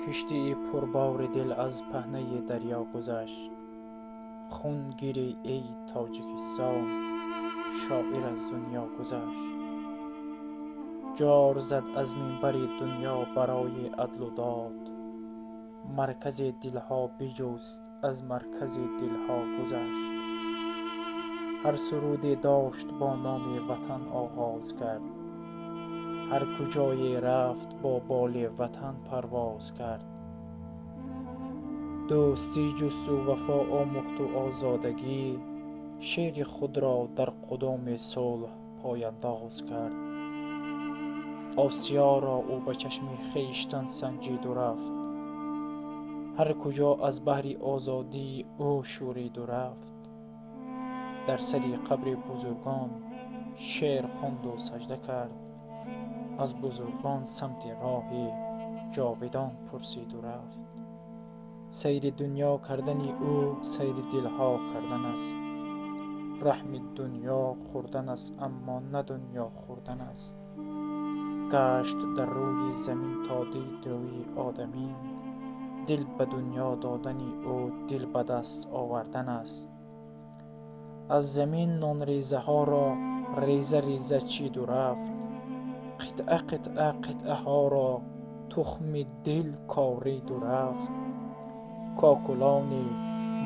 Киштии пурбори дил аз паҳнаи дарё гузашт. Хун гирӣ, эй Тоҷикистон, шоир аз дунё гузашт. Ҷор зад аз минбари дунё барои адлу дод. Маркази дилҳо биҷуст, аз маркази дилҳо гузашт. Ҳар суруде дошт, бо номи ватан оғоз кард. Ҳар куҷое рафт, бо боли ватан парвоз кард. Дӯстӣ ҷусту вафо омӯхту озодагӣ, шеъри худро дар қудуми сулҳ пояндоз кард. Осиёро ӯ ба чашми хештан санҷиду рафт. Ҳар куҷо аз баҳри озодии ӯ шӯриду рафт. Дар сари қабри бузургон шеър хонду сажда кард. Аз бузургон самти роҳи ҷовидон пурсиду рафт. Сайри дунё кардани ӯ сайри дилҳо кардан аст. Раҳми дунё хӯрдан аст, аммо на дунё хӯрдан аст. Гашт дар рӯи замин то дид рӯи одамин. Дил ба дунё додани ӯ дил ба даст овардан аст. Аз замин нонрезаҳоро реза реза чиду рафт. Қитъа қитъа қитъаҳоро тухми дил кориду рафт. Кокулони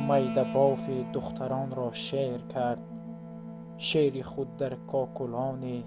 майдабофи духтаронро шеър кард. Шеъри худ дар кокулони